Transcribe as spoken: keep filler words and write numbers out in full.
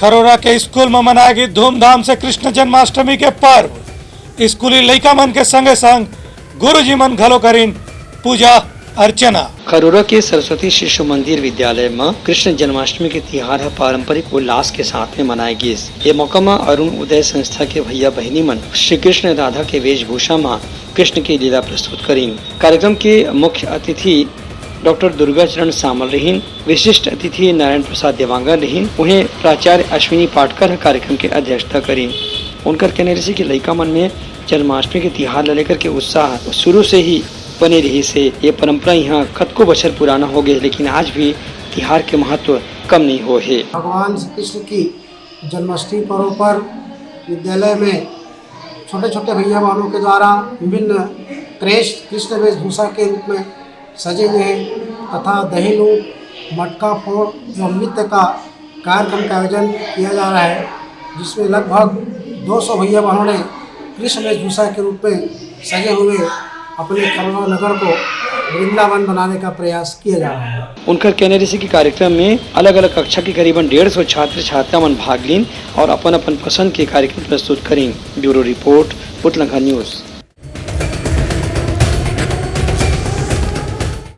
खरोरा के स्कूल म मनाए गे धूमधाम से कृष्ण जन्माष्टमी के पर्व। स्कूली लइका मन के संगे संग गुरुजी मन घलो करिन पूजा अर्चना। खरोरा के सरस्वती शिशु मंदिर विद्यालय म कृष्ण जन्माष्टमी के तिहार ह पारंपरिक उल्लास के साथ में मनाए गिस। ये मौका म अरुण उदय संस्था के भैया बहिनी मन श्री कृष्ण राधा के वेशभूषा म कृष्ण के लीला प्रस्तुत करिन। कार्यक्रम के मुख्य अतिथि डॉक्टर दुर्गा चरण सामल रहिन, विशिष्ट अतिथि नारायण प्रसाद देवांगन रहिन, उहें प्राचार्य अश्विनी पाटकर ह कार्यक्रम के अध्यक्षता करिन। उनकर कहना रहिस कि लइका मन में जन्माष्टमी के तिहार ल लेकर के उत्साह शुरू से ही बने रहिस हे। ये परंपरा इहाँ कतको बछर पुराना हो गे, लेकिन आज भी तिहार के महत्व कम नहीं होए हे। भगवान श्री कृष्ण की जन्माष्टमी पर्व पर विद्यालय में छोटे-छोटे भैया बहनों के द्वारा विभिन्न ड्रेस कृष्ण वेशभूषा के रूप में सजे हुए हैं तथा दही लूट, मटका फोड़ एवं नृत्य का कार्यक्रम का आयोजन किया जा रहा है, जिसमें लगभग दो सौ भैया बहनों ने कृष्ण वेशभूषा के रूप में सजे हुए अपने खरोरा नगर को वृंदावन बनाने का प्रयास किया जा रहा है। उनकर कहना रहिस कि कार्यक्रम में अलग-अलग कक्षा के करीबन डेढ़ सौ छात्र छात्रा मन भाग लीन और अपन-अपन पसंद के कार्यक्रम प्रस्तुत करिन। Bureau report, Putlankha news.